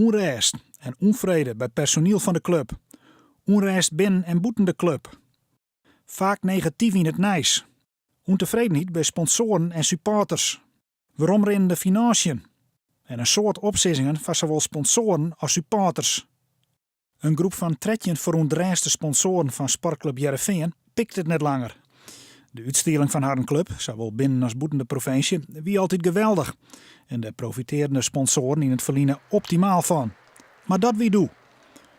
Ûnrêst en ûnfrede by personiel fan de klup. Ûnrêst binnen en bûten de klup. Faak negatyf yn it nijs. Ûntefredenheid by sponsoaren en supporters. Weromrinnende finânsjen. En in soad opsizzingen foar sawol sponsoaren as supporters. In groep fan 13 ferûntrêste sponsoaren fan Sportklup Hearrenfean pikt it net langer. De útstrieling fan harren klup, sawol binnen as bûten de provinsje, wie altyd geweldich en dêr profitearren de sponsoaren yn it ferline optimaal fan. Mar dat wie doe.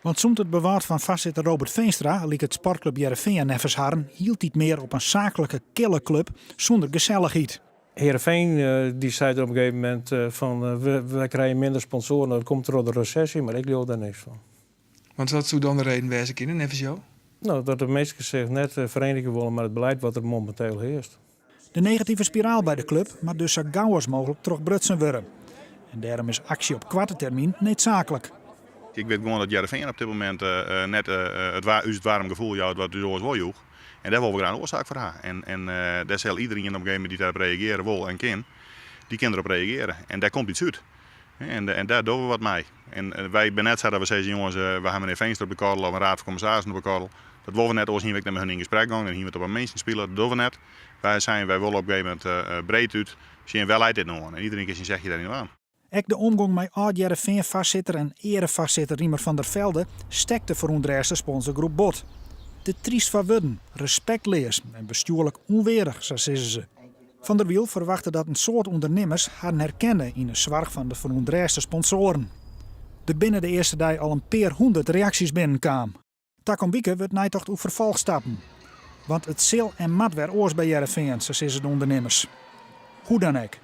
Want sûnt it bewâld fan foarsitter Robert Veenstra liket Sportklup Hearrenfean neffens harren hieltyd mear op in saaklike kille klup sûnder gesellichheid. Heerenveen dy sei der op in gegeven momint fan wy krije minder sponsoaren, dat komt troch de resesje, mar ik leau dêr niks fan. Want wat soe dan de reden wêze kinne neffens jo? No, dat de minsken sich net ferenigje wolle mei it beleid wat der mominteel hearst. De negative spiraal by de klup moat dus sa gau as mooglik trochbrutsen wurde. En dêrom is aksje op koarte termyn needsaaklik. Ik wit gewoan dat Hearrenfean op dit momint net it ús it waarm gefoel jout wat ús oars wol joech. En dêr wolle we graach in oarsaak foar ha. En dêr sil iderien op in gegeven momint dy't dêrop reagearje wol en kin, dy kin derop reagearje. En dêr komt iets út. En dêr dogge we wat mei. En wy binne net sa dat we sizze, jonges, we ha menear Veenstra op de korrel of in raad fan kommissarissen op de korrel. Dat wolle we net, oars hiene we ek net mei hun yn gesprek gong, dan hiene we it op in minsken spile. Dat dogge we net. Wy seine, wy wolle op in gegeven momint breed út sjen, wêr leit dit no oan? En iderien kin syn sechje dêryn dwaan. Ek de omgong mei âld-Hearrenfean-foarsitter en earefoarsitter Riemer van der Velde stekt de ferûntrêste sponsorgroep bot. Te tryst foar wurden, respektleas en bestjoerlik ûnweardich, sa sizze se. Van der Wiel ferwachte dat in soad ûndernimmers harren herkenne yn 'e soarch fan de ferûntrêste sponsoaren. Der binne de earste dei al in pear hûndert reaksjes binnenkaam. Takom wike wurdt neitocht oer ferfolchstappen. Want it sil en moat wer oars by Hearrenfean, sa sizze de ûndernimmers. Hoe dan ek.